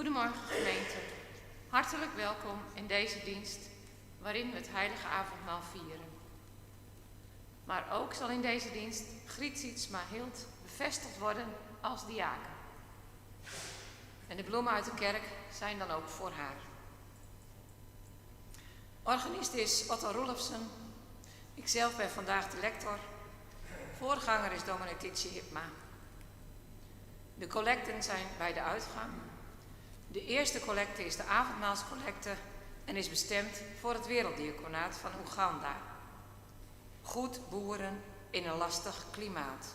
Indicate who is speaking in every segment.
Speaker 1: Goedemorgen gemeente. Hartelijk welkom in deze dienst waarin we het heilige avondmaal vieren. Maar ook zal in deze dienst Griet Sietsma Hild bevestigd worden als diaken. En de bloemen uit de kerk zijn dan ook voor haar. Organist is Otto Roelofsen. Ikzelf ben vandaag de lector. Voorganger is dominee Tietje Hipma. De collecten zijn bij de uitgang. De eerste collecte is de avondmaalscollecte en is bestemd voor het werelddiaconaat van Oeganda. Goed boeren in een lastig klimaat.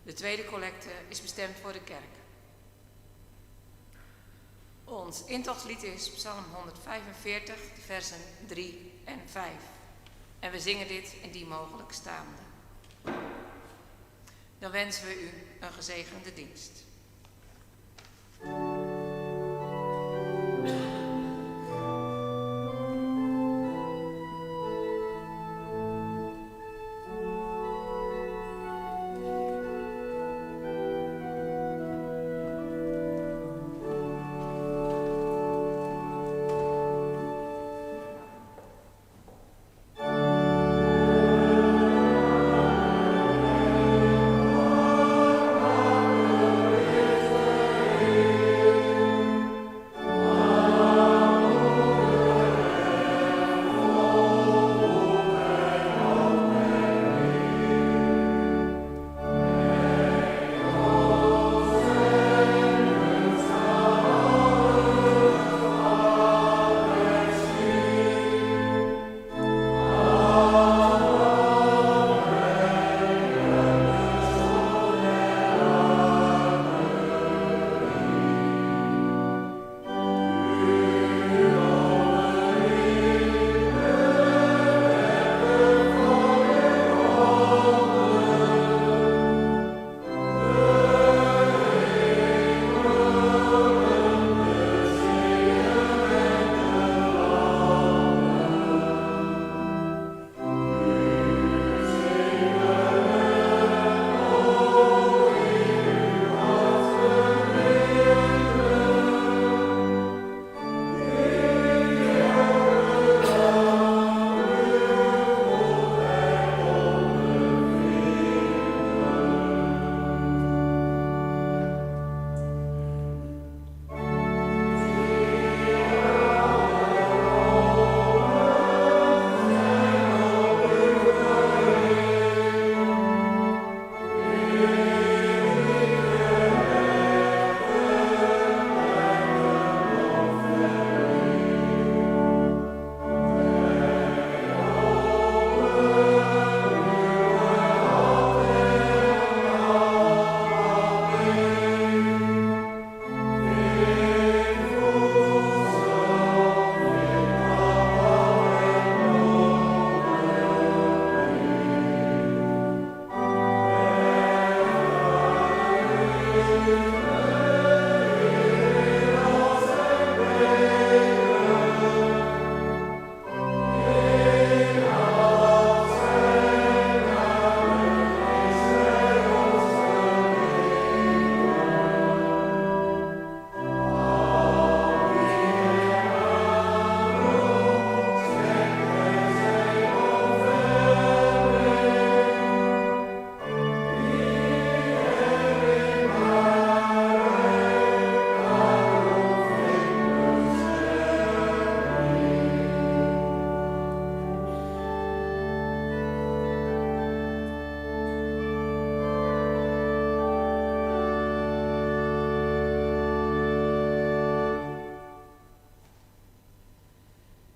Speaker 1: De tweede collecte is bestemd voor de kerk. Ons intochtslied is Psalm 145, versen 3 en 5. En we zingen dit indien mogelijk staande. Dan wensen we u een gezegende dienst.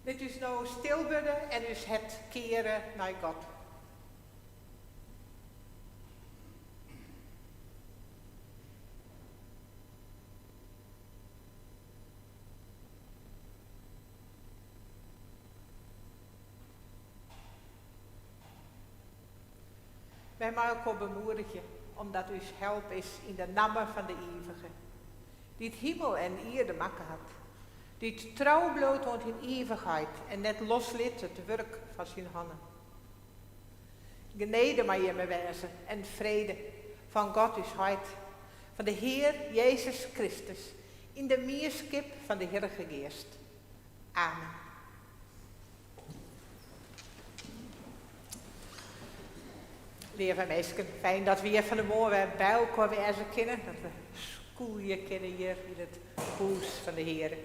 Speaker 2: Lit ús no stil wurde en ús hert keare nei God. Wy meie elkoar bemoedigje, omdat ús help is yn de namme fan de Ivige, dy't himel en ierde makke hat, dy't trou bliuwt oant yn ivichheid en net loslit it wurk fan syn hannen. Genede mei jimme wêze en frede fan God ús Heit, fan de Hear Jezus Kristus. Yn de mienskip fan de Hillige Geast. Amen. Leave minsken, fijn dat we hjir fan 'e moarn wer by elkoar wêze kinne, dat we skûlje kinne hjir yn it hûs fan de Heare.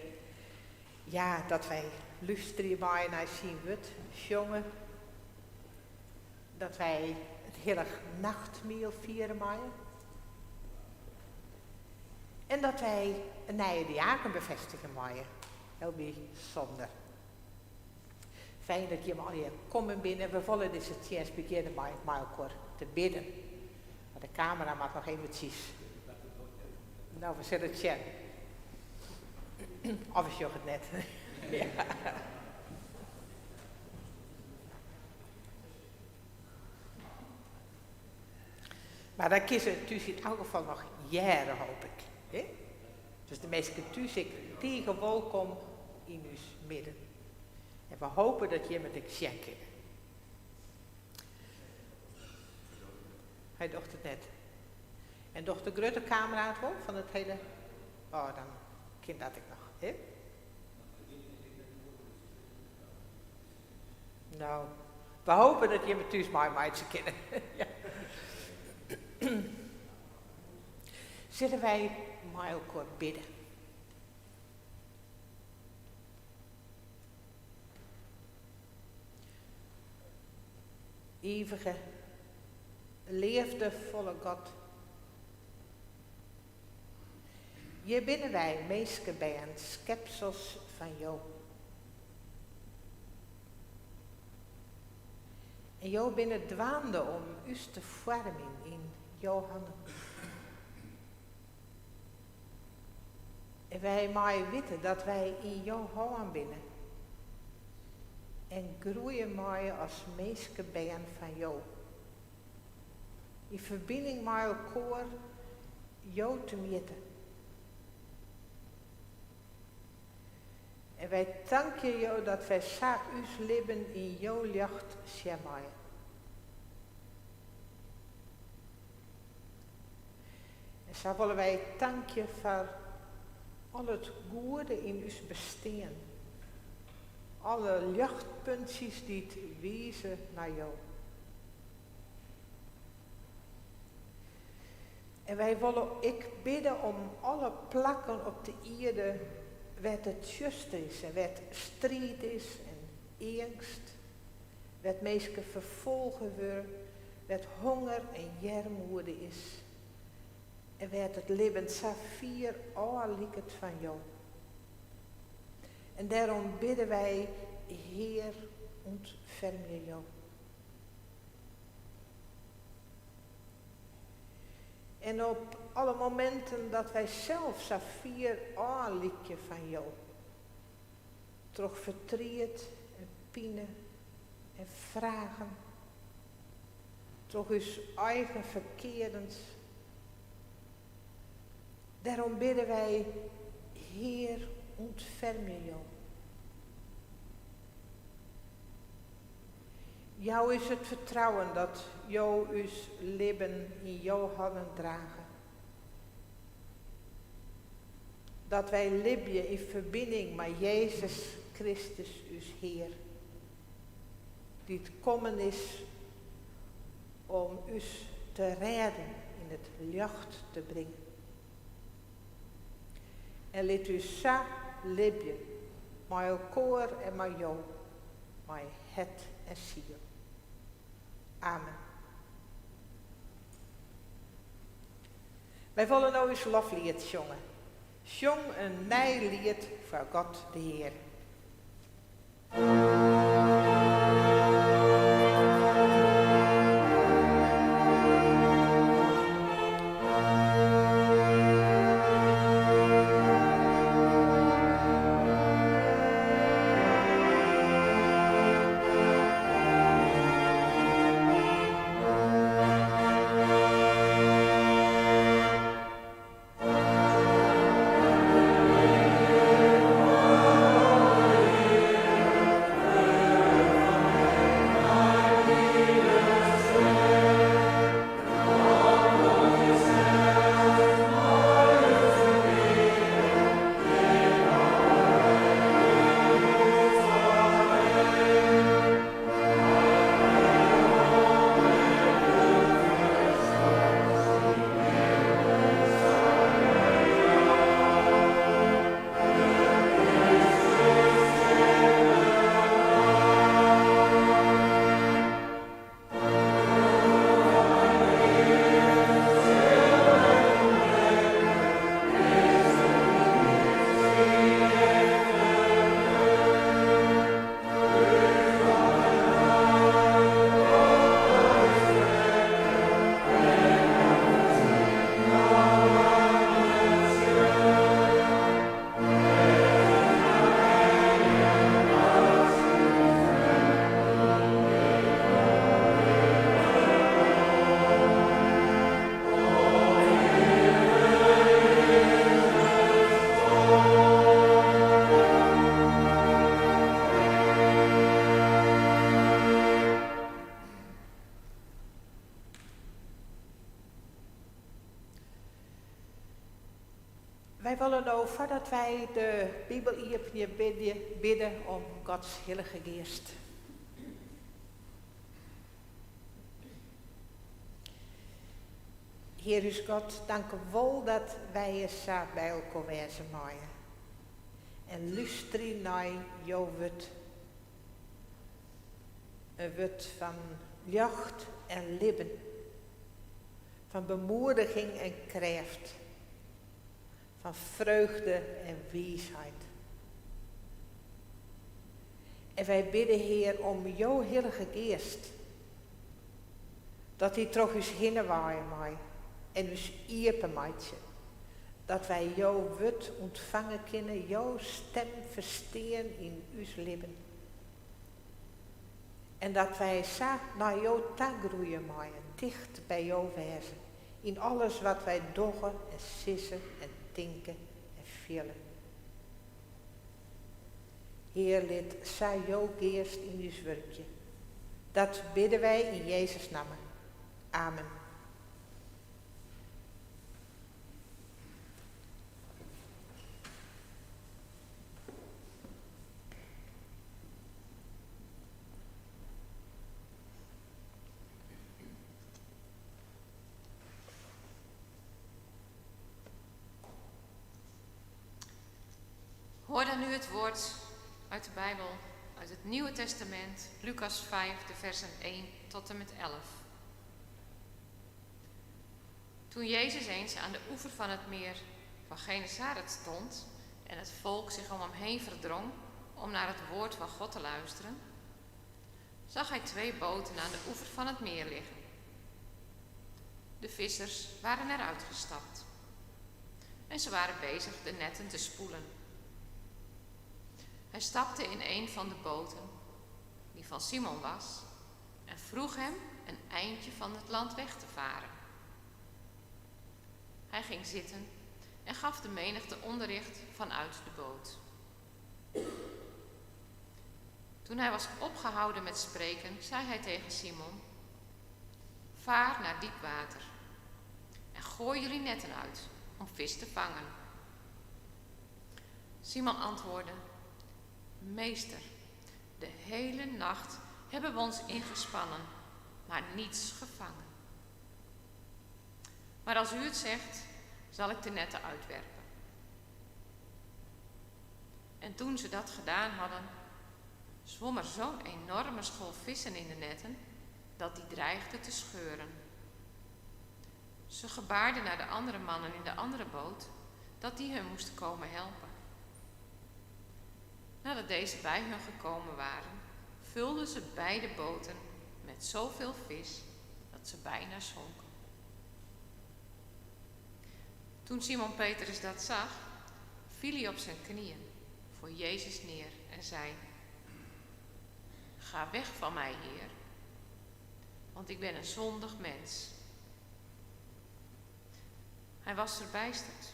Speaker 2: Ja, dat wy lústerje meie nei syn wurd, sjonge, dat wy it hillich nachtmiel fiere meie. En dat wy in nije diaken befêstigje meie. Hiel bysûnder. Fijn dat jimme allegear kommen binne. We wolle dizze tsjinst begjinne mei mei elkoar te bidden. Mar de kamera moat noch eventsjes. No, we sille it sjen. Of we sjogge it net. Ja. Mar dan kinne se thús yn elk gefal noch hearre, hoop ik. Hè? Dus de minsken thús ek tige wolkom yn ús midden. En we hopen dat jimme it ek sjen kinne. Hy docht it net. En docht de grutte kamera it wol fan it hele. Oh, dan kin dat ek noch. Hè? No, we hopen dat jimme thús meimeitsje kinne. Ja. Sille wy mei elkoar bidde? Ivige, leafdefolle God, hjir binne wy, minskebern, skepsels fan Jo. En Jo binne dwaande om ús te foarmjen yn Jo hannen. En wy meie witte dat wy yn Jo hân binne en groeie meie as minskebern fan Jo. Yn ferbining mei elkoar Jo temjitte. En wy tankje Jo dat wy sa ús libben yn Jo ljocht sjen meie. En sa wolle wy tankje foar al it goede yn ús bestean. Alle ljochtpuntsjes dy't wize nei Jo. En wy wolle ek bidde om alle plakken op de ierde wêr't it tsjuster is en wêr't striid is en eangst, wêr't minsken ferfolge wurde, wêr't honger en earmoede is en wêr't it libben sa fier ôf liket fan Jo. En dêrom bidde wy, Hear, ûntfermje Jo. En op alle mominten dat wy sels sa fier ôf lykje fan Jo, troch fertriet en pine en fragen, troch ús eigen ferkeardens, dêrom bidde wy, Hear, ûntfermje Jo. Jou ús it fertrouwen dat Jo ús libben yn Jo hannen drage. Dat wy libje yn ferbining mei Jezus Kristus ús Hear, dy't kommen is om ús te rêden, yn it ljocht te bringen. En lit ús sa libje mei elkoar en mei Jo, mei hert en siel. Amen. Wy wolle no ús lofliet sjonge. Sjong in nij liet foar God de Hear. no, foardat wy de Bibel iepenje, bidde om Gods Hillige Geast. Hear ús God, dankewol dat wy hjir sa by elkoar wêze meie en lústerje nei jo wurd. In wurd fan ljocht en libben, fan bemoediging en krêft, fan freugde en wiisheid. En wy bidde, Hear, om jo Hillige Geast, dat dy troch ús hinne waaie mei en ús iepen meitsje, dat wy jo wurd ûntfange kinne, jo stem ferstean yn ús libben. En dat wy sa nei jo ta groeie meie, ticht by jo wêze, yn alles wat wy dogge en sizze en tinke en fiele. Hear, lit sa jo Geast yn ús wurkje. Dat bidde wy yn Jezus namme. Amen.
Speaker 1: Hoor dan nu het woord uit de Bijbel, uit het Nieuwe Testament, Lucas 5, de versen 1 tot en met 11. Toen Jezus eens aan de oever van het meer van Genesaret stond en het volk zich om hem heen verdrong om naar het woord van God te luisteren, zag hij twee boten aan de oever van het meer liggen. De vissers waren eruit gestapt en ze waren bezig de netten te spoelen. Hij stapte in een van de boten, die van Simon was, en vroeg hem een eindje van het land weg te varen. Hij ging zitten en gaf de menigte onderricht vanuit de boot. Toen hij was opgehouden met spreken, zei hij tegen Simon: Vaar naar diep water en gooi jullie netten uit om vis te vangen. Simon antwoordde: Meester, de hele nacht hebben we ons ingespannen, maar niets gevangen. Maar als u het zegt, zal ik de netten uitwerpen. En toen ze dat gedaan hadden, zwom er zo'n enorme school vissen in de netten, dat die dreigde te scheuren. Ze gebaarden naar de andere mannen in de andere boot, dat die hun moesten komen helpen. Nadat deze bij hun gekomen waren, vulden ze beide boten met zoveel vis dat ze bijna zonken. Toen Simon Petrus dat zag, viel hij op zijn knieën voor Jezus neer en zei: Ga weg van mij, Heer, want ik ben een zondig mens. Hij was verbijsterd,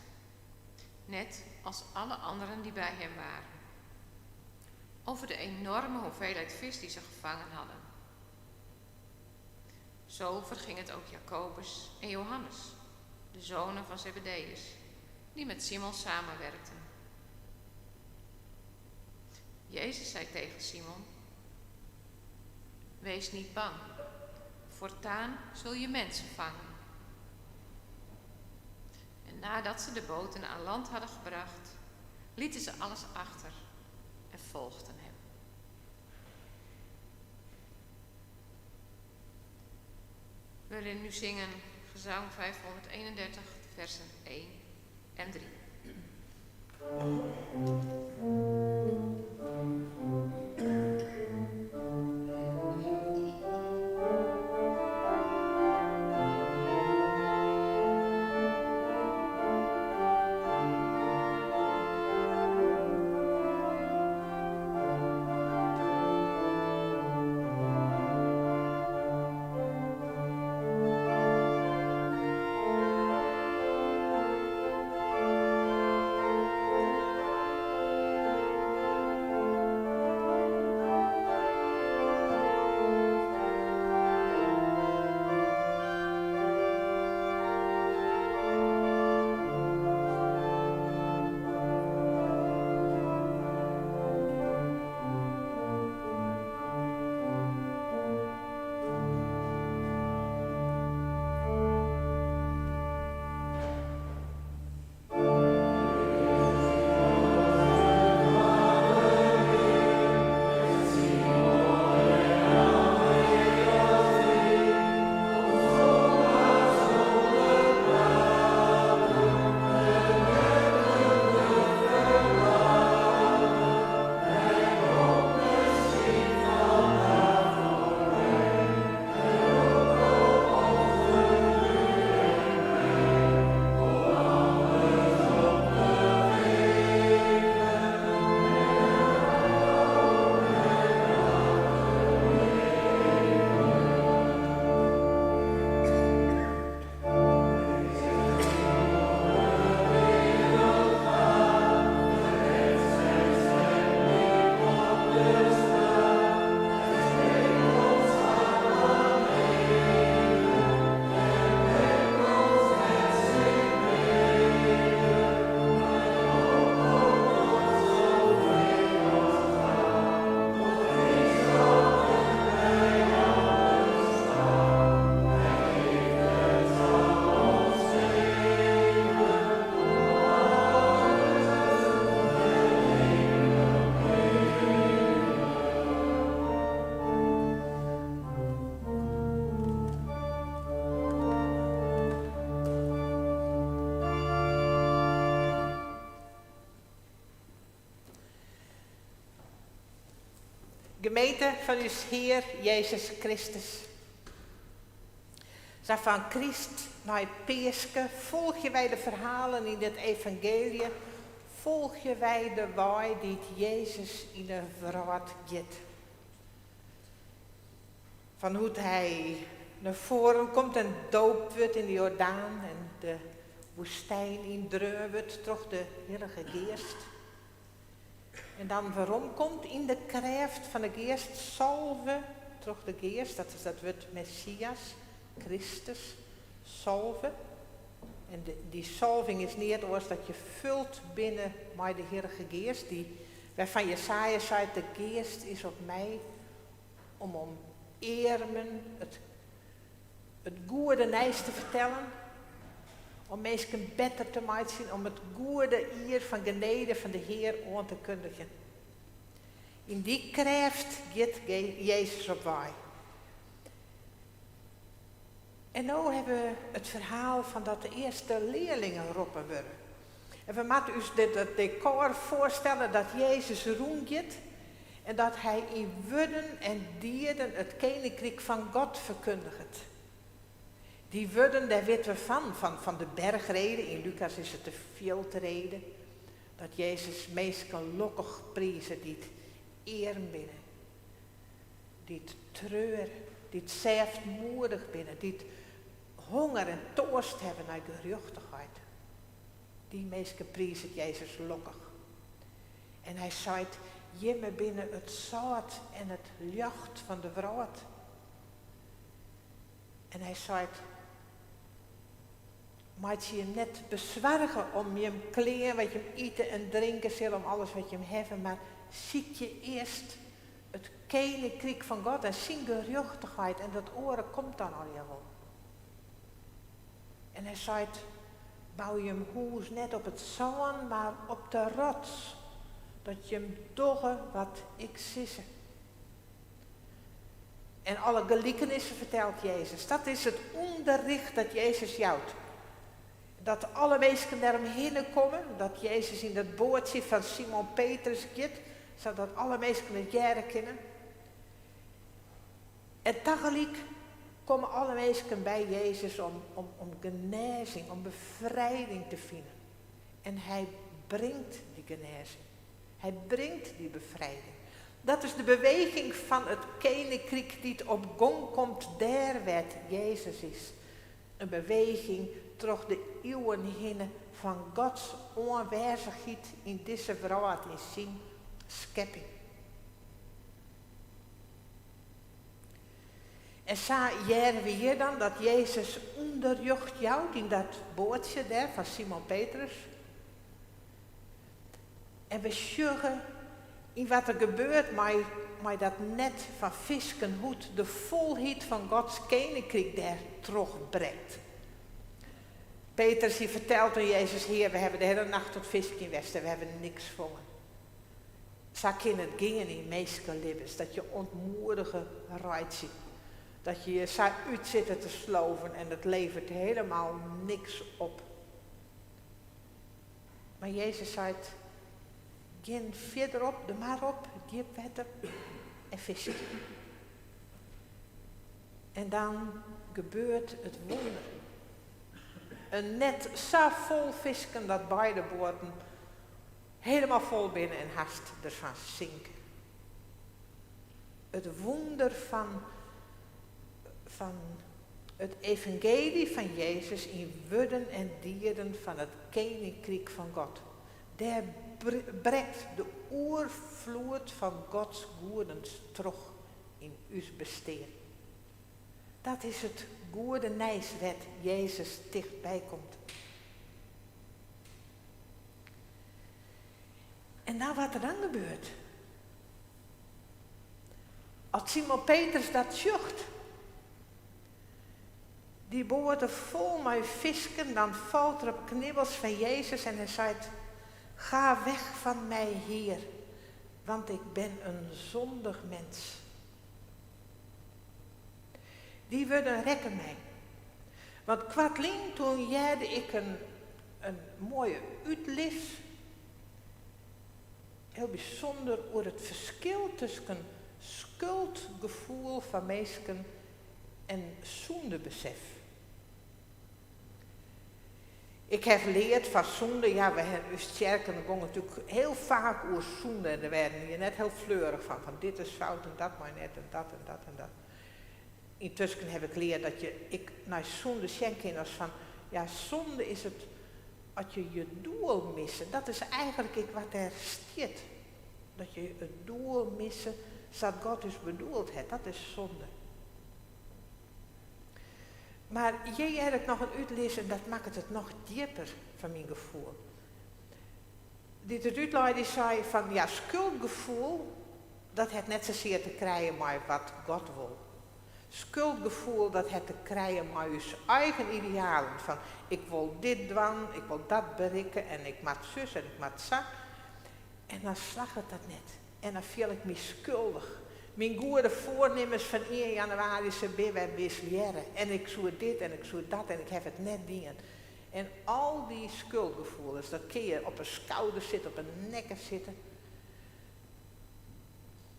Speaker 1: net als alle anderen die bij hem waren, over de enorme hoeveelheid vis die ze gevangen hadden. Zo verging het ook Jacobus en Johannes, de zonen van Zebedeüs, die met Simon samenwerkten. Jezus zei tegen Simon: Wees niet bang, voortaan zul je mensen vangen. En nadat ze de boten aan land hadden gebracht, lieten ze alles achter en volgden hem. We willen nu zingen gezang 531, versen 1 en 3.
Speaker 2: Gemeente fan ús Hear Jezus Kristus. Sa fan Kryst nei Peaske folgje wy de ferhalen yn it evangeelje, folgje wy de wei dy't Jezus yn 'e wrâld giet. Fan hoe't hy nei foaren komt en doopt wurdt yn de Jordaan en de woestyn yndreaun wurdt troch de Hillige Geast. En dan weromkomt yn de krêft fan de Geast, salve troch de Geast, dat is dat wurd Messias, Kristus, salve. En dy salving is neat oars dat je fuld binne mei de Hillige Geast, dy wêrfan Jesaja seit, de Geast is op my om om earmen it it goede nijs te fertellen, om minsken better te meitsjen, om it goede jier fan genede fan de Hear oan te kundigjen. Yn dy krêft giet Jezus op wei. En no hawwe we it ferhaal fan dat de earste learlingen roppen wurde. En we moatte ús dit it dekôr foarstelle dat Jezus rûngiet en dat hy yn wurden en dieden it keninkryk fan God ferkundiget. Dy wurden, dêr witte we fan, fan de berchrede, yn Lukas is it de fjildrede, dat Jezus minsken lokkich prize dy't earm binne, dy't treure, dy't sêftmoedich binne, dy't honger en toarst hawwe nei gerjochtichheid. Dy minsken prizet Jezus lokkich. En hy seit, Jimme binne it sâlt en it ljocht fan de wrâld. En hy seit, Meitsje jim net besoarge om jim klean, wat jim ite en drinke sille, om alles wat jim hawwe, mar sykje earst it keninkryk fan God en syn gerjochtichheid en dat oare komt dan allegear wol. En hy seit, Bou jim hûs net op it sân, mar op de rots, dat jim dogge wat ik sizze. En alle gelikenissen fertelt Jezus. Dat is it ûnderricht dat Jezus jout. Dat alle minsken dêromhinne komme, dat Jezus yn dat boatsje fan Simon Petrus giet, sadat alle minsken it hearre kinne. En tagelyk komme alle minsken by Jezus om, om, om genêzing, om befrijding te finen. En hy bringt dy genêzing. Hy bringt dy befrijding. Dat is de beweging fan it keninkryk dy't op gong komt dêr wêr't Jezus is. In beweging troch de iuwen hinne fan Gods oanwêzichheid yn dizze wrâld, yn syn skepping. En sa hearre we hjir dan dat Jezus ûnderrjocht jout yn dat boatsje dêr fan Simon Petrus. En we sjogge yn wat der gebeurt mei, mei dat net fan fisken, hoe't de folheid fan Gods keninkryk dêr trochbrekt. Petrus dy fertelt oan Jezus, Hear, we hawwe de hiele nacht oan it fiskjen west en we hawwe niks fongen. Sa kin it gean yn minskelibbens, dat je ûntmoedige reitsje, dat je je sa útsitte te sloven en it leveret helemaal niks op. Mar Jezus seit, Gean fierderop de mar op, djip wetter en fiskje. En dan gebeurt it wûnder. In net sa fol fisken dat beide boaten Helemaal fol binne en hast derfan sinke. It wûnder fan fan it evangeelje fan Jezus yn wurden en dieden fan it keninkryk fan God. Dêr brekt de oerfloed fan Gods goedens troch yn ús bestean. Dat is it goede nijs wêr't Jezus tichtby komt. En dan wat der dan gebeurt. As Simon Petrus dat sjocht, dy boaten fol mei fisken, dan falt er op knibbels fan Jezus en hy seit, Ga weg fan my, Hear, want ik bin in sondich mens. Dy wurden rekken my. Want koartlyn toen hearde ik in, in moaie útlis, hiel bysûnder, oer it ferskil tusken Skuldgefoel foar minsken en sûndebesef. Ik haw leard fan sûnde, ja, we ha ús tsjerken gong natuerlik hiel faak oer sûnde en dêr waarden je net hiel fleurich fan, fan dit is fout en dat mei net en dat en dat en dat. Yntusken haw ik leard dat je ek nei sûnde sjen kinne as fan, ja, sûnde is it as je je doel misse. Dat is eigenlik ek wat dêr stiet. Dat je it doel misse sa't God ús bedoeld hat, dat is sûnde. Mar hjir hear ik noch in útlis en dat makket it noch djipper foar myn gefoel. Dy't it útlei dy sei fan ja, skuldgefoel dat hat net sasear te krijen mei wat God wol. Skuldgefoel dat hat te krijen mei ús eigen idealen fan ik wol dit dwaan, ik wol dat berikke en ik moat sus en ik moat sa. En dan slagget dat net. En dan fiel ik my skuldich. Myn goede foarnimmens fan ien jannewaris se binne wer mislearre. En ik soe dit en ik soe dat en ik haw it net dien. En al dy skuldgefoelens, dat kin je op 'e skouder sitte, op 'e nekke sitte.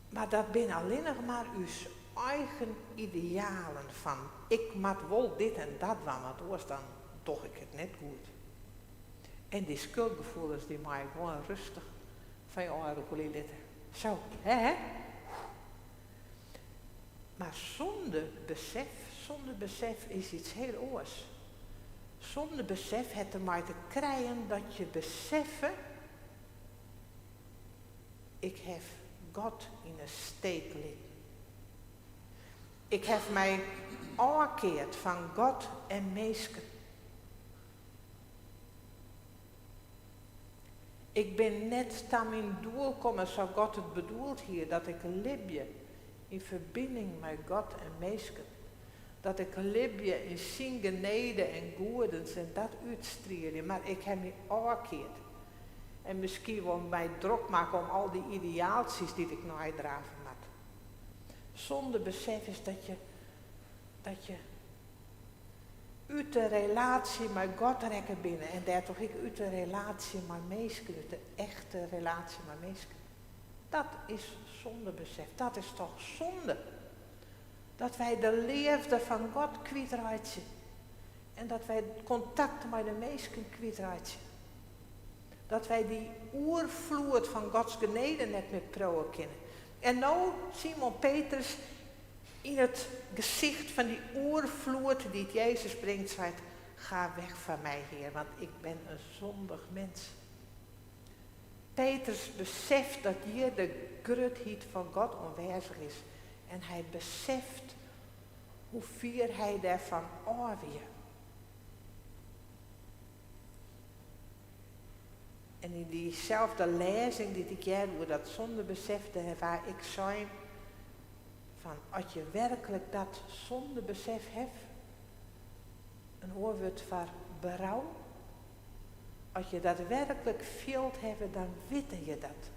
Speaker 2: Mar dat binne allinnich mar ús eigen idealen fan ik moat wol dit en dat dwaan, want oars dan doch ik it net goed. En dy skuldgefoelens dy meie gewoan rêstich fan je ôfrûkelje litte. Zo, hè hè? Mar sûndebesef, sûndebesef is yts hiel oars. Sûndebesef hat dermei te krijen dat je beseffe, ik haw God yn 'e steek litten. Ik haw my ôfkeard fan God en minsken. Ik bin net ta myn doel kommen sa't God it bedoeld hie, dat ik libje yn ferbining mei God en minsken. Dat ik libje yn syn genede en goedens en dat útstrielje, mar ik haw my ôfkeard. En miskien wol my drok makke om al dy ideaaltsjes dy't ik neidrave moat. Sûndebesef is dat je, dat je út de relaasje mei God rekke binne en dêrtroch ek út de relaasje mei minsken, út de echte relaasje mei minsken. Dat is sûndebesef. Dat is toch sûnde? Dat wy de leafde fan God kwytreitsje en dat wy kontakt mei de minsken kwytreitsje. Dat wy dy oerfloed fan Gods genede net mear priuwe kinne. En no, Simon Petrus, yn it gesicht fan dy oerfloed dy't Jezus bringt, seit, Ga weg van mij, Heer, want ik ben een zondig mens. Petrus beseft dat hjir de grutheid fan God oanwêzich is en hy beseft hoe fier hy dêrfan ôf wie. En yn dyselde lêzing dy't ik hearde oer dat sûndebesef, dêr waard ek sein fan as je werklik dat sûndebesef hawwe, in oar wurd foar berou, as je dat werklik field hawwe, dan witte je dat.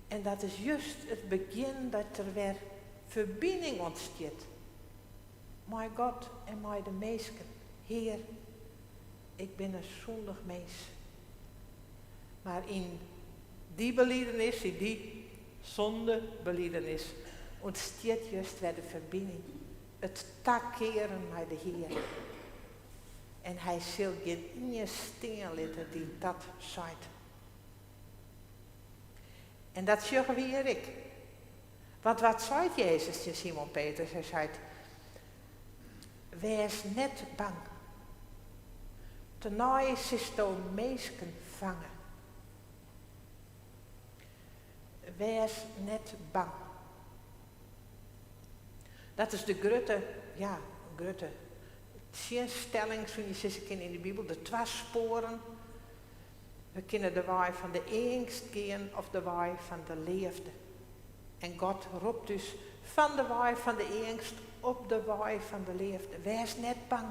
Speaker 2: En dat is just it begjin dat der wer ferbining ûntstiet mei God en mei de minsken. Hear, ik bin in sûndich mins. Mar yn dy belidenis, yn dy sûndebelidenis, ûntstiet just wer de ferbining. It takearen nei de Hear. En hy sil gjin ien stean litte dy't dat seit. En dat sjogge we hjir ek. Want wat seit Jezus tsjin Simon Petrus? Hy seit, Wês net bang. Tenei silsto minsken fange. Wês net bang. Dat is de grutte, ja, grutte tsjinstelling, soene je sizze kinne yn de Bibel, de twa spoaren. We kinne de wei fan de eangst gean of de wei fan de leafde. En God ropt ús fan de wei fan de eangst op de wei fan de leafde. Wês net bang,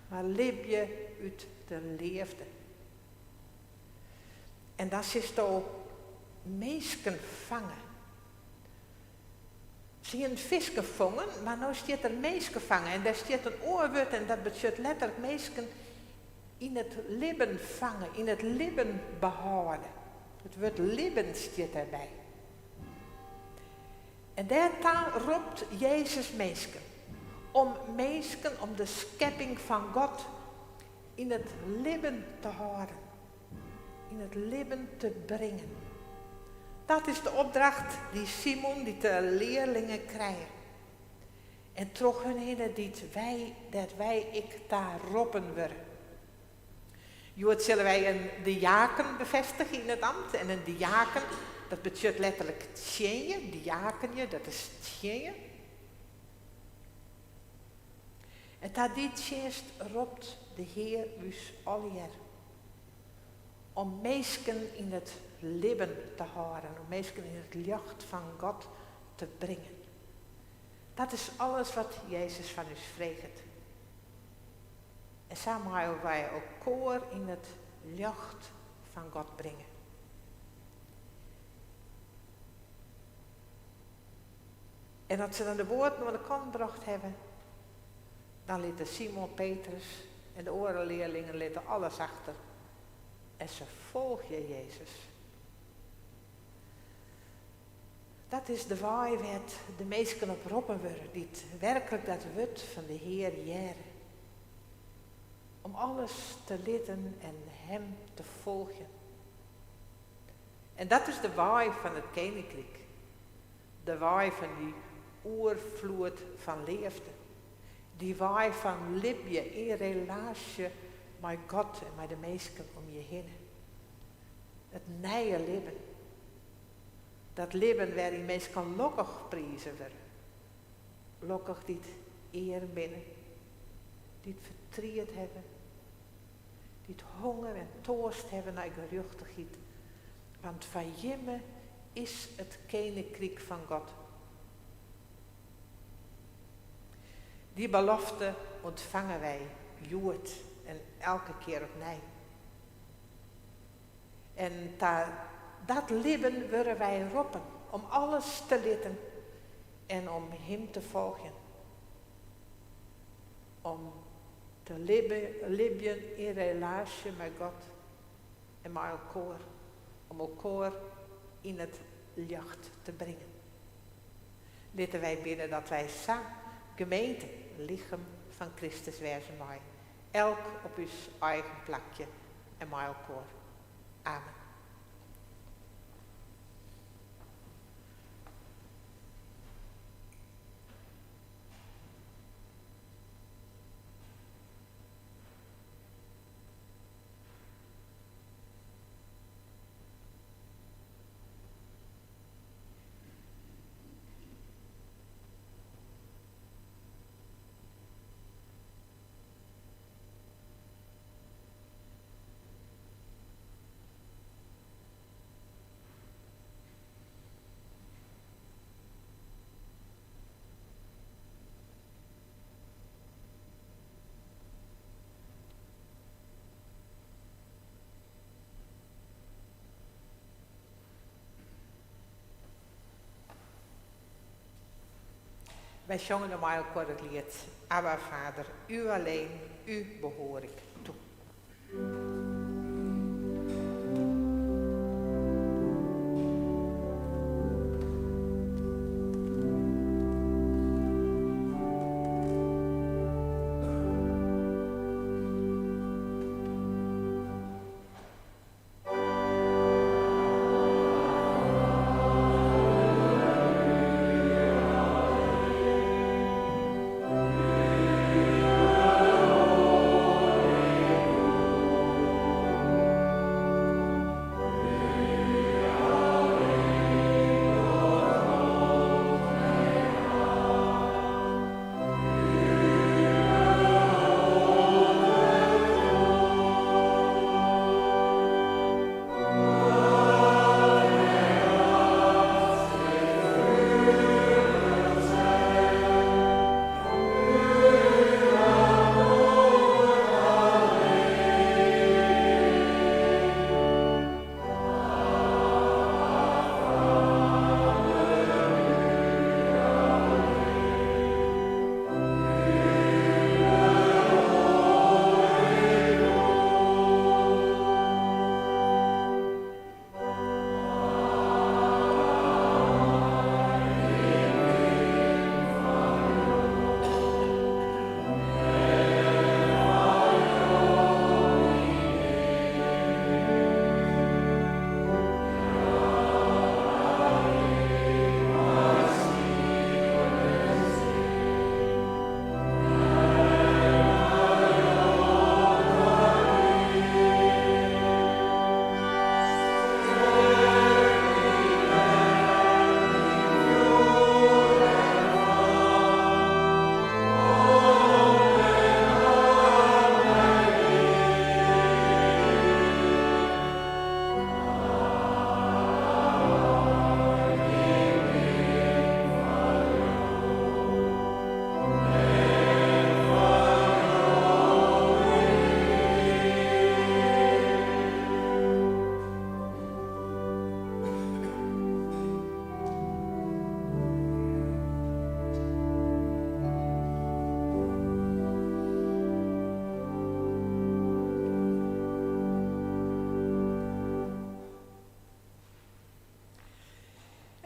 Speaker 2: mar libje út de leafde. En dan silsto minsken fange. Se hienen fisken fongen, mar no stiet der minsken fange. En dêr stiet in oar wurd en dat betsjut letterlik minsken yn it libben fange, yn it libben behâlde. It wurd libben stiet dêrby. En dêrta ropt Jezus minsken. Om minsken, om de skepping fan God yn it libben te hâlden. Yn it libben te bringen. Dat is de opdracht dy't Simon, dy't de learlingen krije. En troch hun hinne dy't wy, dêr't wy ek ta roppen wurde. Hjoed sille wy in diaken befêstigje yn it amt. En in diaken, dat betsjut letterlik tsjinje, diakenje, dat is tsjinje. En ta dy tsjinst ropt de Hear ús allegear. Om minsken yn it libben te hâlden, om minsken yn it ljocht fan God te bringen. Dat is alles wat Jezus fan ús freget. En sa meie wy elkoar yn it ljocht fan God bringe. En as se dan de boaten oan de kant brocht hawwe, dan litte Simon Petrus en de oare learlingen litte alles achter en se folgje Jezus. Dat is de wei wêr't de minsken op roppen wurde dy't werklik dat wurd fan de Hear hearre. Om alles te litten en Him te folgjen. En dat is de wei fan it keninkryk. De wei fan dy oerfloed fan leafde. Dy wei fan libje yn relaasje mei God en mei de minsken om je hinne. It nije libben. Dat libben wêryn minsken lokkich prize wurde. Lokkich dy't earm binne, dy't fertriet hawwe, dy't honger en toarst hawwe nei gerjochtichheid, want foar jimme is it keninkryk fan God. Dy belofte ûntfange wy hjoed en elke kear opnij. En ta dat libben wurde wy roppen om alles te litten en om Him te folgjen. Om te libjen yn relaasje mei God en mei elkoar. Om elkoar yn it ljocht te bringen. Litte wy bidde dat wy sa gemeente, lichem fan Kristus wêze meie. Elk op ús eigen plakje en mei elkoar. Amen. Wy sjonge no mei elkoar it liet Abba Vader, U alleen, U behoor ik toe.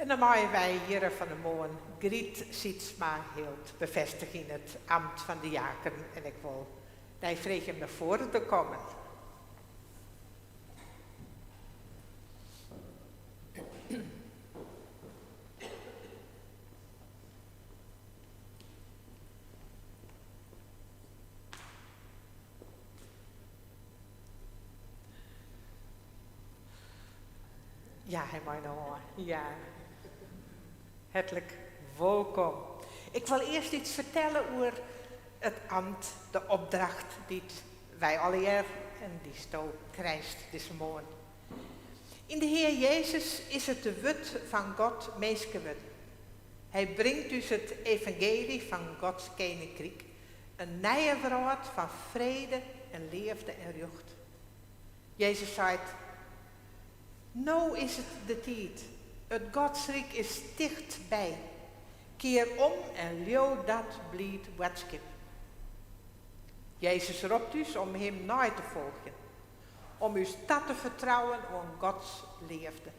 Speaker 2: En dan meie wy hjir fan 'e moarn Griet Sietsma Hilt befêstigje yn it amt fan diaken en ik wol dy freegje om nei foaren te kommen. Ja, hy mei no oan. Ja. Hertlik wolkom. Ik wol earst iets fertelle oer it amt, de opdracht dy't wy allegear en dy'tsto krijst dizze moarn. Yn de Hear Jezus is it de wurd fan God minske wurden. Hy bringt ús it evangeelje fan Gods keninkryk, in nije wrâld fan frede en leafde en rjocht. Jezus seit, No is it de tiid, it Godsryk is tichtby. Kear om en leau dat bliid boadskip. Jezus ropt ús om him nei te folgjen, om ús ta te fertrouwen oan Gods leafde,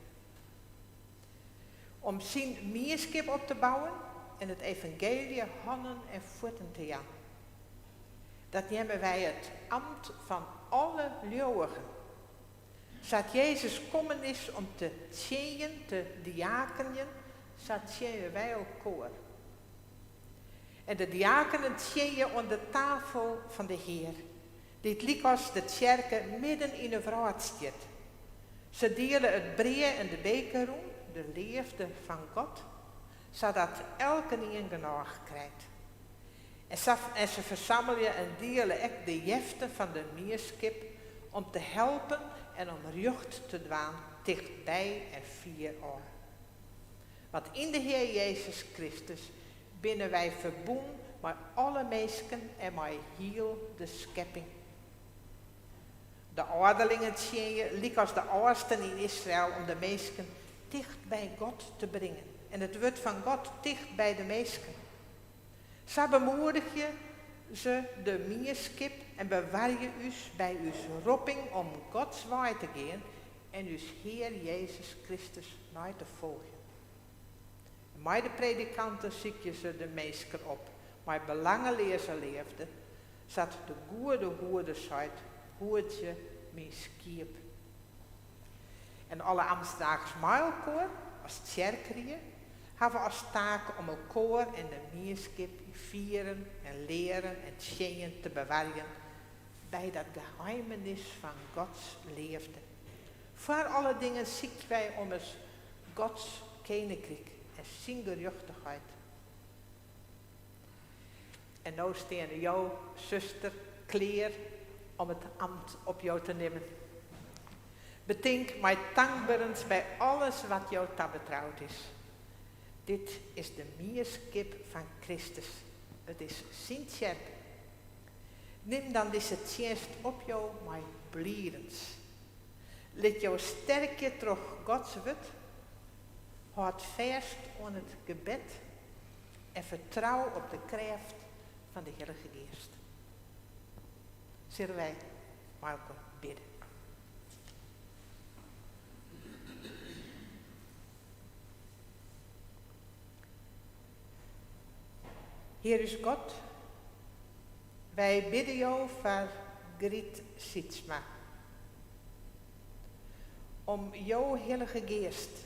Speaker 2: om syn mienskip op te bouwen en it evangeelje hannen en fuotten te jaan. Dat neame wy it amt fan alle leauwigen. Sa't Jezus kommen is om te tsjinjen, te diakenjen, sa tsjinje wy elkoar. En de diakenen tsjinje oan de tafel fan de Hear, dy't lykas de tsjerke midden yn 'e wrâld stiet. Se diele it brea en de beker rûn, de leafde fan God, sadat elkenien genôch krijt. En en se fersammelje en diele ek de jeften fan de mienskip om te helpen en om rjocht te dwaan tichtby en fier ôf. Want yn de Hear Jezus Kristus binne wy ferbûn mei alle minsken en mei hiel de skepping. De âlderlingen tsjinje lykas de âldsten yn Israel om de minsken ticht by God te bringen en it wurd fan God ticht by de minsken. Sa bemoedigje se de mienskip en bewarje ús by ús ropping om Gods wei te gean en ús Hear Jezus Kristus nei te folgjen. Mei de predikanten sykje se de minsken op mei belangeleaze leafde, sa't de goede hoeder seit, Hoedzje myn skiep. En alle amtsdragers mei elkoar, as tsjerkerie, hawwe as taak om elkoar en de mienskip yn fieren en learen en tsjinjen te bewarjen by dat geheimenis fan Gods leafde. Foar alle dingen sykje wy ommers Gods keninkryk en syn gerjochtichheid. En no steane jo, suster, klear om it amt op jo te nimmen. Betink mei tankberens by alles wat jo tabetroud is. Dit is de mienskip fan Kristus, it is syn tsjerke. Nim dan dizze tsjinst op jo mei blidens. Lit jo sterkje troch Gods wurd, hâld fêst oan it gebed en fertrou op de krêft fan de Hillige Geast. Sille wy mei elkoar bidde. Hear ús God, wy bidde Jo foar Griet Sietsma. Om Jo Hillige Geast,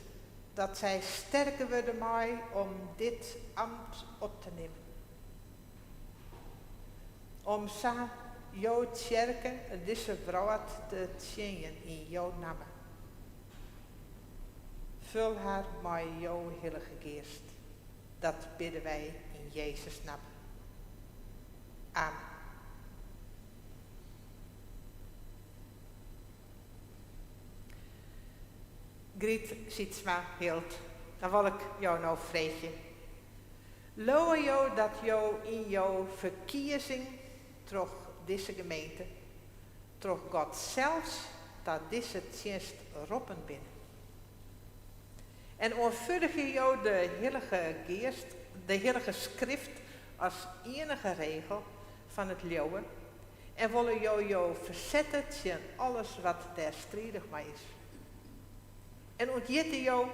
Speaker 2: dat sy sterker wurde mei om dit amt op te nimmen. Om sa Jo tsjerke en dizze wrâld te tsjinjen yn Jo namme. Ful har mei Jo Hillige Geast. Dat bidde wy yn Jezus namme. Amen. Griet Sietsma Hilt, dan wol ik jo no freegje. Leauwe jo dat jo yn jo ferkiezing troch dizze gemeente, troch God sels ta dizze tsjinst roppen binne? En oanfurdigje jo de Hillige Geast, de Hillige Skrift as iennige regel fan it leauwe en wolle jo jo fersette tsjin alles wat dêr stridich mei is? En ûnthjitte jo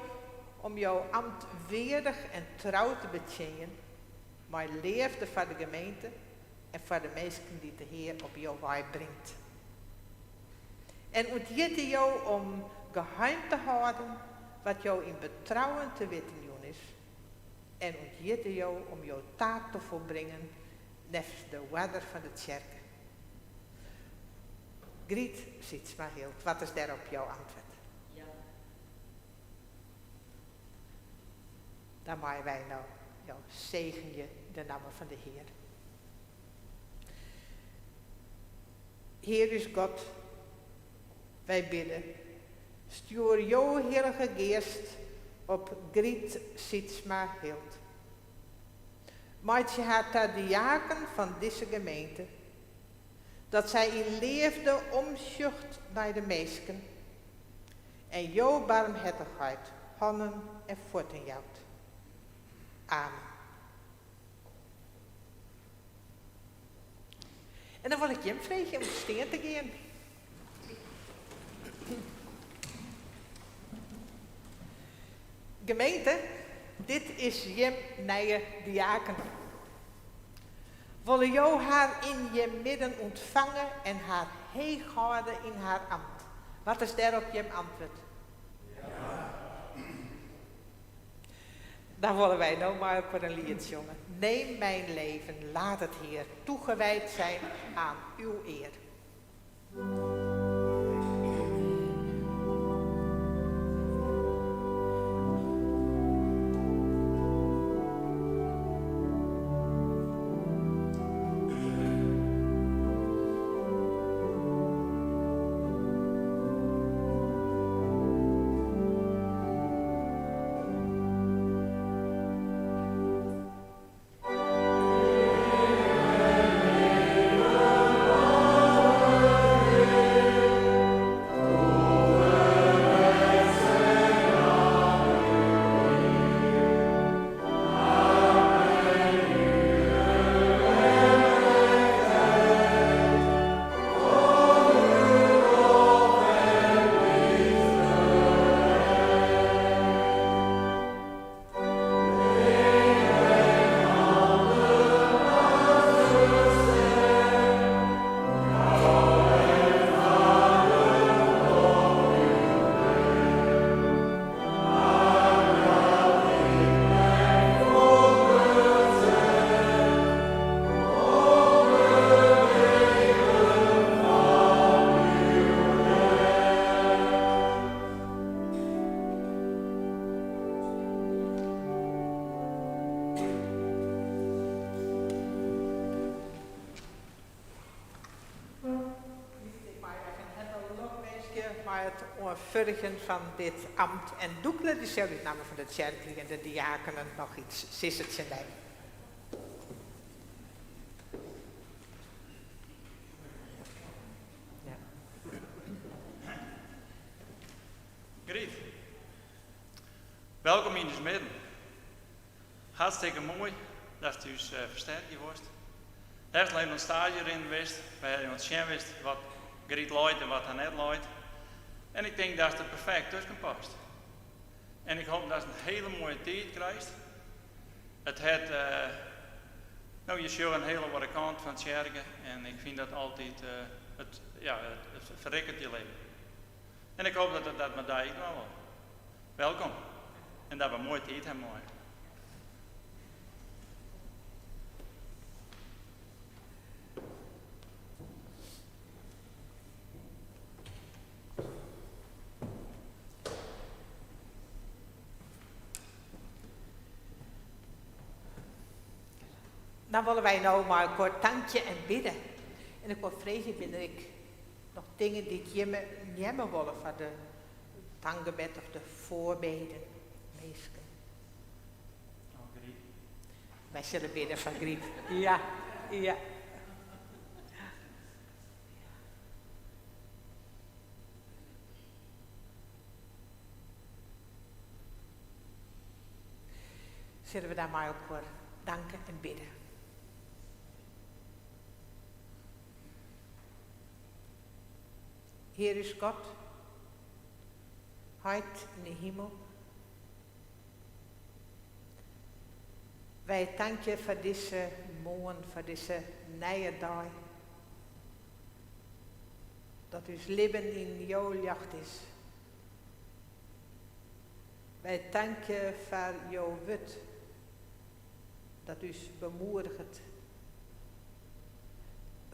Speaker 2: om jo amt weardich en trou te betsjinjen, mei leafde foar de gemeente en foar de minsken dy't de Hear op jo wei bringt. En ûnthjitte jo om geheim te hâlden wat jo yn betrouwen te witten jûn is, en ûnthjitte jo om jo taak te folbringen neffens de oarder fan de tsjerke. Griet Sytsma-Hilt, wat is dêrop jo antwurd?
Speaker 3: Ja.
Speaker 2: Dan meie wy no jo segenje yn de namme fan de Hear. Hear ús God, wy bidde, stjoer jo Hillige Geast op Griet Sytsma-Hilt. Meitsje har ta diaken fan dizze gemeente, dat sy yn leafde omsjocht nei de minsken en jo barmhertichheid hannen en fuotten jout. Amen. En dan wol ik jim freegje om stean te gean. Gemeente, dit is jim nije diaken. Wolle jo har yn jim midden ûntfange en har heech hâlde yn har amt? Wat is dêrop jim antwurd?
Speaker 4: Ja.
Speaker 2: Dan wolle wy no mei elkoar in liet sjonge. Neem mijn leven, laat het Heer toegewijd zijn aan uw eer. Mei it oanfurdigjen fan dit amt en Doekle dy sil út namme fan de tsjerke en de diakenen noch iets sizze tsjin dy.
Speaker 5: Griet, welkom yn ús midden. Hartstikke moai datst ús fersterkje wolst. Hast even oan staazje rinnen west, wêr je oan it sjen wist wat Griet leit en wat har net leit. En ik tink datst der perfekt tusken past. En ik hoop datst in hiele moaie tiid krijst. It hat, no je sjogge in hiele oare kant fan tsjerke en ik fyn dat altyd, it, ja, it ferriket je leven. En ik hoop dat it dat mei dy ek dwaan wol. Welkom en dat we in moaie tiid ha meie.
Speaker 2: Dan wolle wy no mei elkoar tankje en bidde. En ik wol freegje, binne der ek noch dingen dy't jimme neame wolle foar de tankgebed of de foarbeden, minsken?
Speaker 5: Oh, Griet.
Speaker 2: Wy sille bidde foar Griet. Ja, ja. Sille we dan mei elkoar danke en bidde. Hear ús God, Heit yn de himel, Wy tankje foar dizze moarn, foar dizze nije dei. Dat ús libben yn jo ljocht is. Wy tankje foar jo wurd, dat ús bemoediget.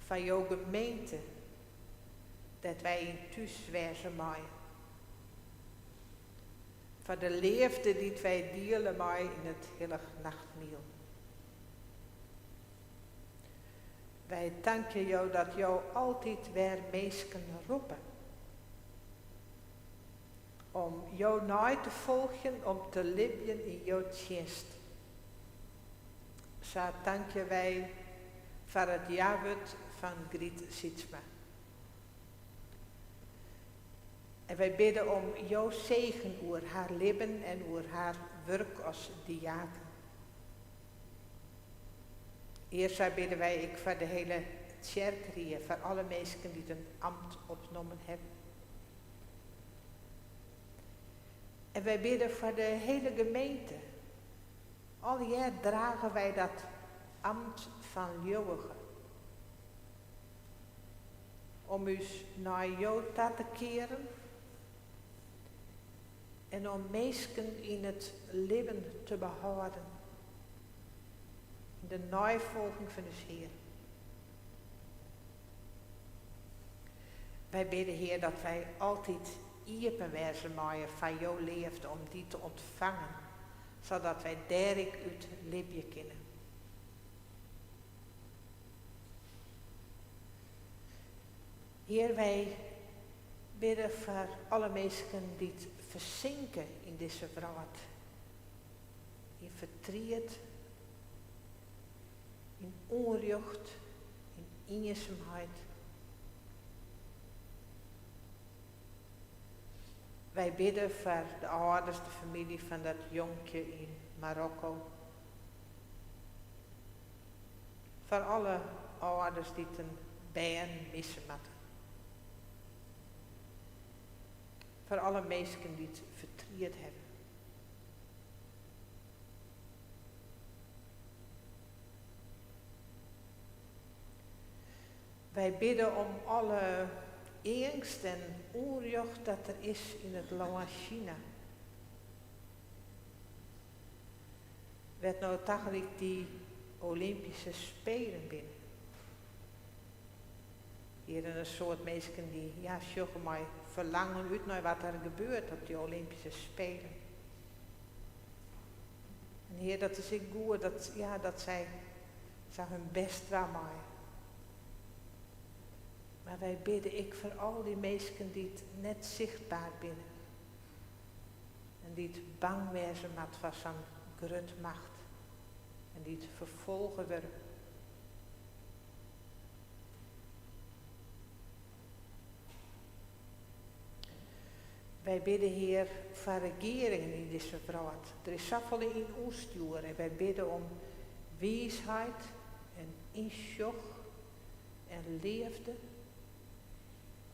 Speaker 2: Foar jo gemeente, dêr't wy yn thús wêze meie. Foar de leafde dy't wy diele meie yn it hillich nachtmiel. Wy tankje jo dat jo altyd wer minsken roppe. Om jo nei te folgjen, om te libjen yn jo tsjinst. Sa tankje wy foar it jawurd fan Griet Sietsma. En wy bidde om jo segen oer har libben en oer har wurk as diaken. Hear, sa bidde wy ek foar de hiele tsjerkerie, foar alle minsken dy't in amt opnommen hawwe. En wy bidde foar de hiele gemeente. Allegear drage wy dat amt fan leauwige. Om ús nei jo ta te kearen en om minsken yn it libben te behâlden. Yn de neifolging fan ús Hear. Wy bidde, Hear, dat wy altyd iepen wêze meie foar jo leafde om dy te ûntfangen, sadat wy dêr ek út libje kinne. Hear, wy bidde foar alle minsken dy't fersinke yn dizze wrâld. Yn fertriet, yn ûnrjocht, yn iensumheid. Wy bidde foar de âlders, de famylje fan dat jonkje yn Marokko. Foar alle âlders dy't in bern misse moatte. Foar alle minsken dy't fertriet hawwe. Wy bidde om alle eangst en ûnrjocht dat der is yn it lân Sjina. Wêr't no tagelyk dy Olympyske Spelen binne. Hear, in soad minsken dy ja, sjogge mei ferlangen út nei wat der gebeurt op dy Olympyske Spelen. En Hear, dat is ek goed dat, ja, dat sy sa hun bêst dwaan meie. Mar wy bidde ek foar al dy minsken dy't net sichtber binne. En dy't bang wêze moat foar sa'n grut macht. En dy't ferfolge wurde. Wy bidde, Hear, foar regearingen yn dizze wrâld. Der is safolle yn ûnstjoer en wy bidde om wiisheid en ynsjoch en leafde.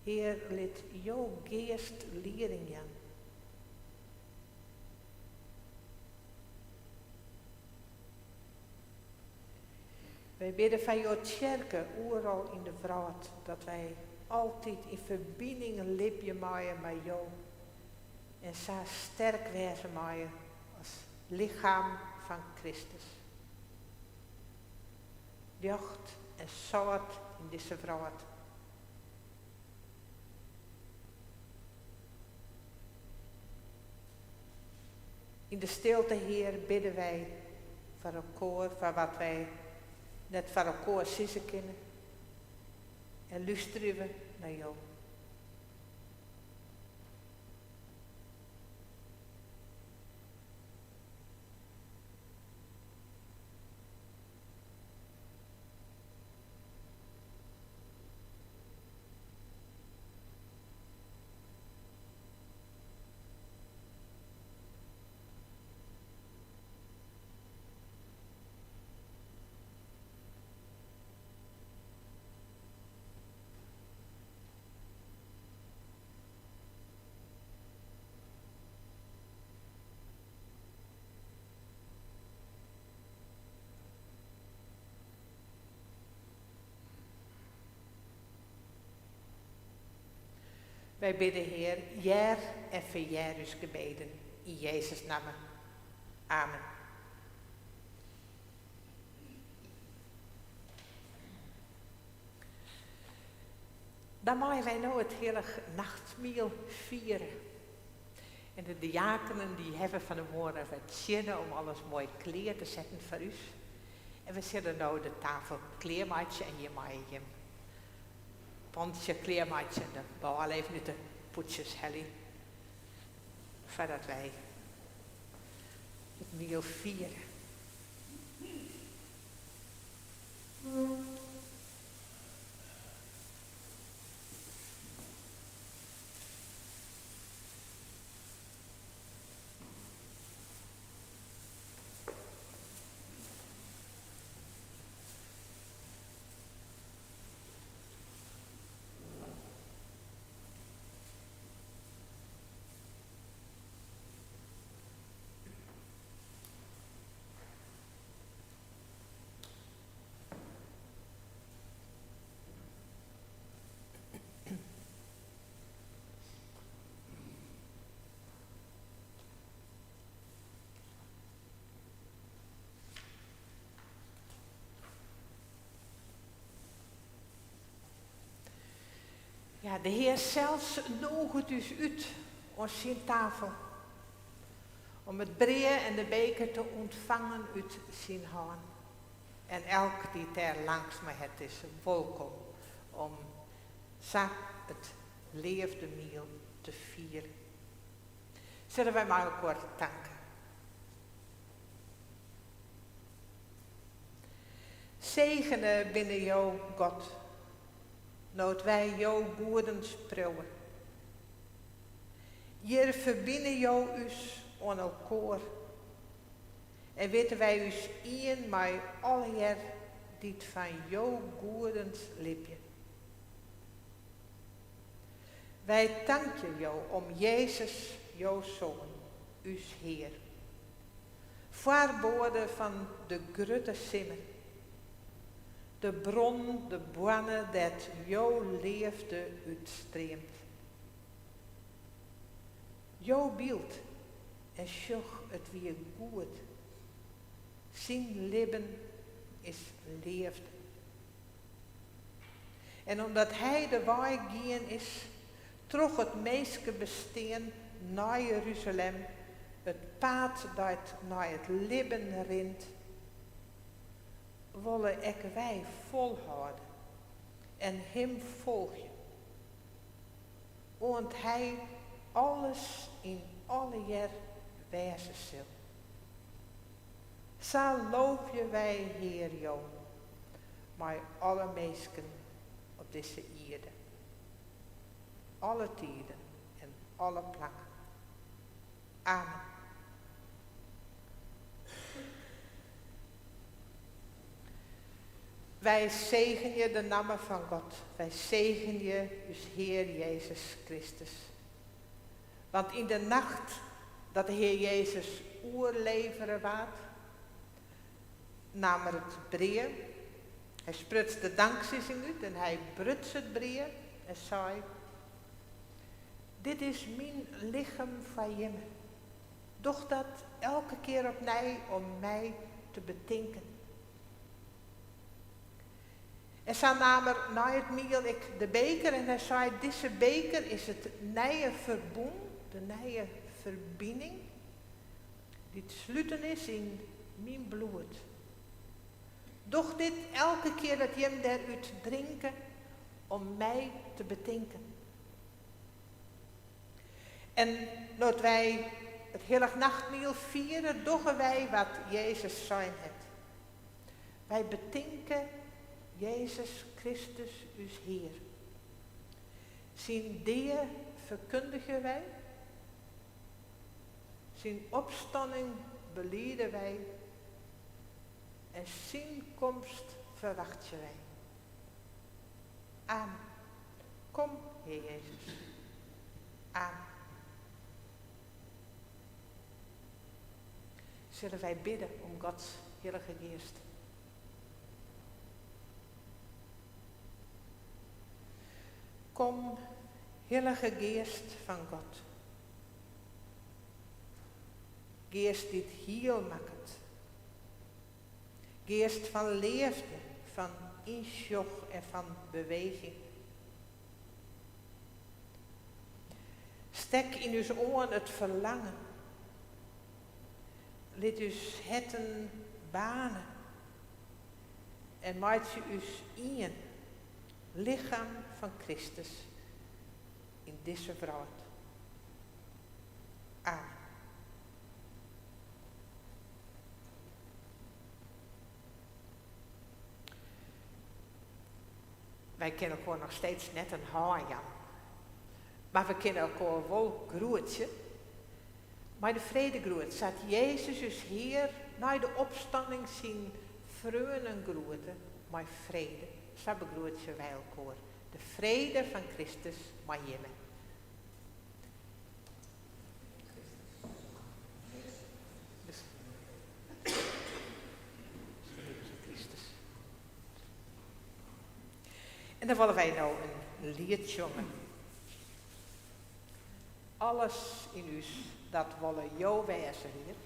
Speaker 2: Hear, lit jo geast lieding jaan. Wy bidde foar jo tsjerke oeral yn de wrâld, dat wy altyd yn ferbining libje meie mei jo en sa sterk wêze meie as lichem fan Kristus. Ljocht en sâlt yn dizze wrâld. Yn de stilte, Hear, bidde wy foar elkoar, foar wat wy net foar elkoar sizze kinne. En lústerje we nei jo. Wy bidde Hear, hear en ferhear ús gebeden yn Jezus namme. Amen. Dan meie wy no it hillich nachtmiel fiere. En de diakenen dy hawwe fan 'e moarn wer tsjinne om alles moai klear te setten foar ús. En we sille no de tafel klearmeitsje en hjir meie jim pantsje klearmeitsje en de bôle even út de pûdsjes helje foardat wy it miel fiere. Ja, de Hear sels noeget ús út oan syn tafel. Om it brea en de beker te ûntfangen út syn hân. En elk dy't dêr langstme hat is wolkom om sa it leafdemiel te fieren. Sille wy mei elkoar tanke. Segene binne Jo, God, no't wy jo goedens priuwe. Hjir ferbine Jo ús oan elkoar en witte wy ús ien mei allegear dy't fan jo goedens libje. Wy tankje Jo om Jezus, jo Soan, ús Hear. Foarboade fan de grutte simmer. De bron, de boarne dêr't jo leafde út streamt. Jo byld, en sjoch it wie goed. Syn libben is leafde. En omdat hy de wei gien is troch it minskebestean nei Jeruzalem, it paad dat nei it libben rint, wolle ek wy folhâlde en him folgje, oant hy alles yn allegear wêze sil. Sa loovje wy Hear Jo mei alle minsken op dizze ierde, alle tiden en alle plakken. Amen. Wy segenje de namme fan God, wy segenje ús Hear Jezus Kristus. Want yn de nacht dat de Hear Jezus oerlevere waard, naam er it brea, hy spruts de danksizzing út en hy bruts it brea en sei, Dit is myn lichem foar jimme. Doch dat elke kear opnij om my te betinken. En sa naam er nei it miel ek de beker en hy sei, Dizze beker is it nije ferbûn, de nije ferbining, dy't sluten is yn myn bloed. Doch dit elke kear dat jim dêrút drinke om my te betinken. En no't wy it hillich nachtmiel fiere, dogge wy wat Jezus sein hat. Wy betinke Jezus Kristus ús Hear. Syn dea ferkundigje wy, syn opstanning belide wy en syn komst ferwachtsje wy. Amen. Kom, Hear Jezus. Amen. Sille wy bidde om Gods Hillige Geast. Kom, Hillige Geast fan God. Geast dy't hiel makket. Geast fan leafde, fan ynsjoch en fan beweging. Stek yn ús oan it ferlangen. Lit ús herten baarne en meitsje ús ien lichem fan Kristus yn dizze wrâld. Amen. Wy kinne elkoar noch steeds net in hân jaan. Mar we kinne elkoar wol groetsje. Mei de fredegroet, sa't Jezus ús Hear nei de opstanning syn freonen groete, mei frede, sa begroetsje wy elkoar. De frede fan Kristus mei jimme. En dan wolle wy no in liet sjonge. Alles yn ús, dat wolle Jo wêze, Hear.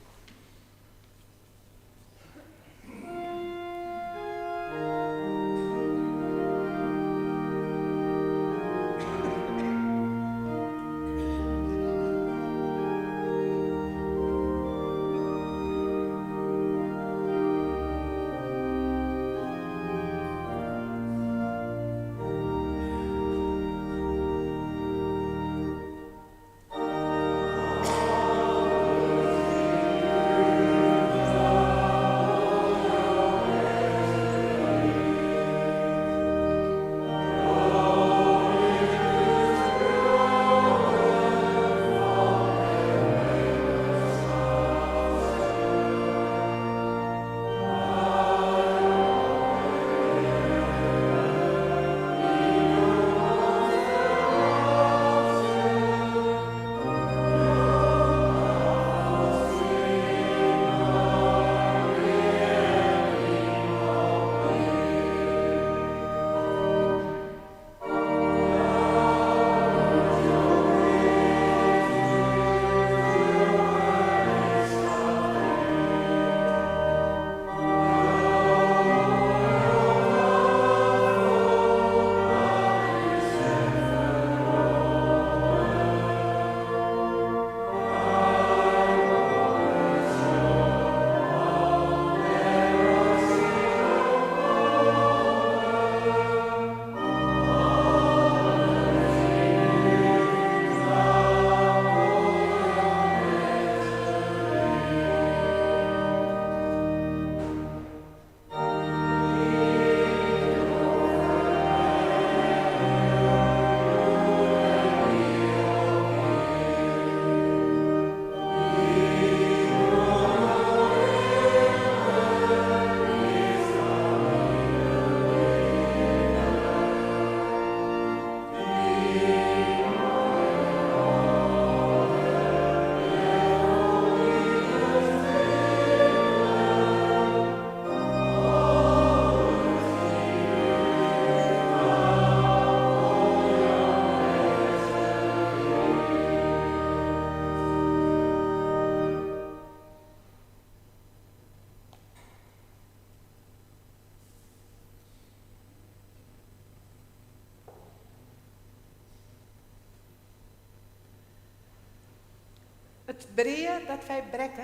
Speaker 2: It brea dat wy brekke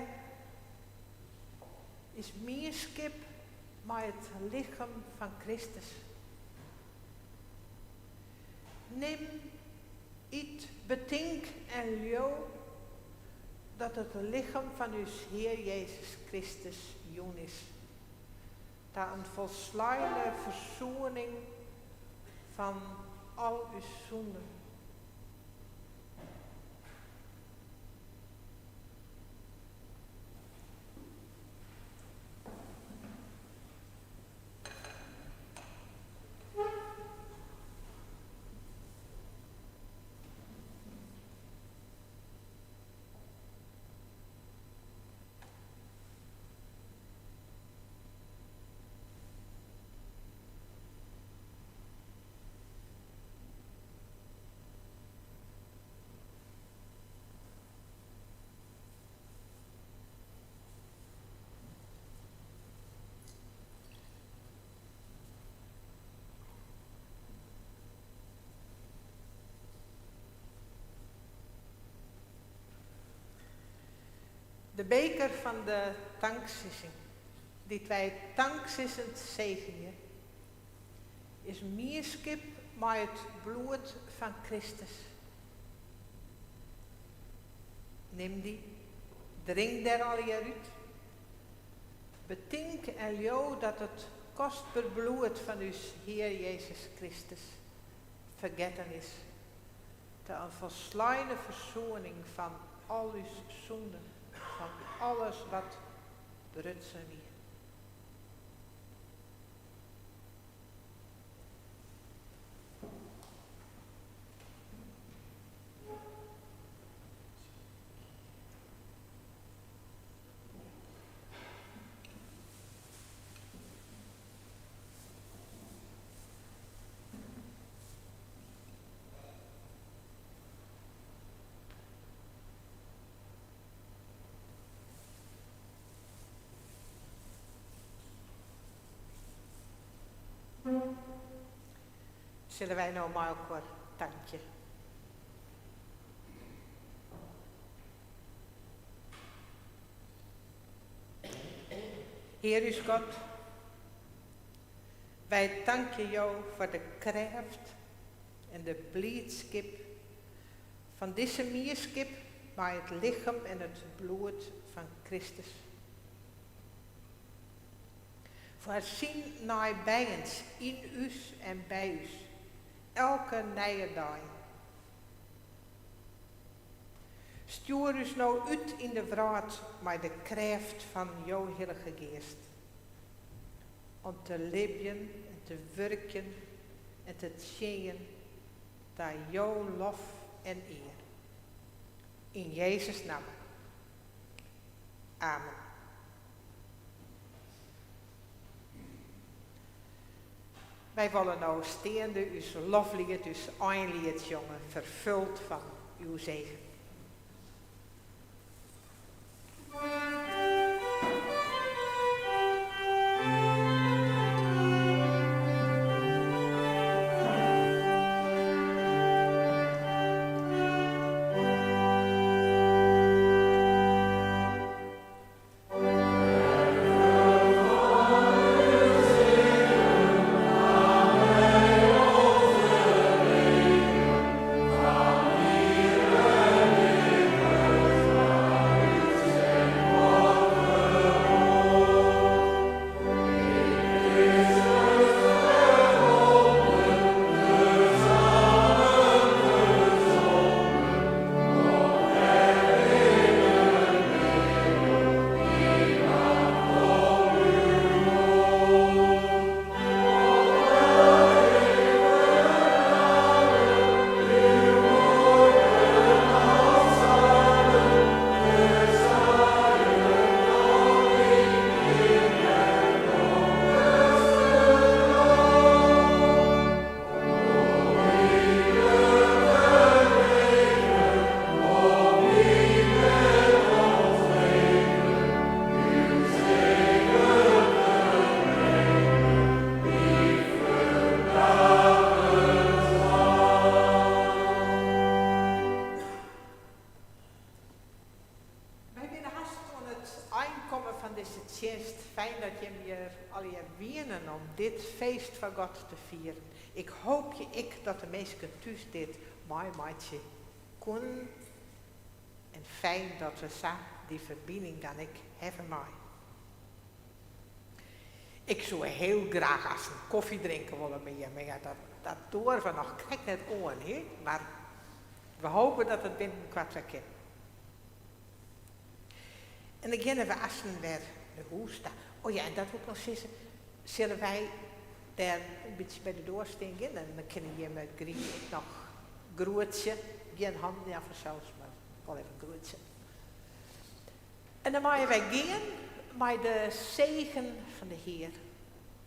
Speaker 2: is mienskip mei it lichem fan Kristus. Nim, yt, betink en leau dat it lichem fan ús Hear Jezus Kristus jûn is ta in folsleine fersoening fan al ús sûnden. De beker fan de tanksizzing, dy't wy tanksizzend segenje, is mienskip mei it bloed fan Kristus. Nim dy, drink dêr allegear út. Betink en leau dat it kostber bloed fan ús Hear Jezus Kristus fergetten is ta in folsleine fersoening fan al ús sûnden, fan alles wat brutsen wie. Sille wy no mei elkoar tankje. Hear ús God, wy tankje Jo foar de krêft en de bliidskip fan dizze mienskip mei it lichem en it bloed fan Kristus. Foar syn neibyens yn ús en by ús, elke nije dei. Stjoer ús no út yn de wrâld mei de krêft fan jo Hillige Geast, om te libjen en te wurkjen en te tsjinjen ta jo lof en ear. Yn Jezus' namme. Amen. Wy wolle no steande ús lofliet, ús einliet sjonge, Ferfuld fan uw zegen. Wy binne hast oan it ein kommen fan dizze tsjinst. Fijn dat jim hjir allegear wienen om dit feest foar God te fieren. Ik hoopje ek dat de minsken thús dit meimeitsje koenen. En fijn dat we sa dy ferbining dan ek hawwe meie. Ik soe hiel graach as in kofje drinke wolle mei jim, mar ja, dat, dat doare we noch krekt net oan, hè? Mar we hoopje dat it binnenkoart wer kin. En dan geane we asten wer nei hûs ta. Oh ja, en dat woe ik noch sizze, sille wy dêr in bytsje by de doar stean gean en dan kinne jimme Griet ek noch groetsje. Gjin hannen jaan fansels, mar wol even groetsje. En dan meie wy gean mei de segen fan de Hear,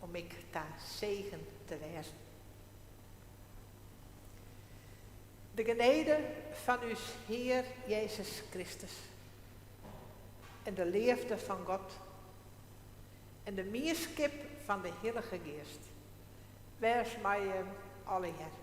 Speaker 2: om ek ta segen te wêzen. De genede fan ús Hear Jezus Kristus en de leafde fan God en de mienskip fan de Hillige Geast wês mei jim allegear.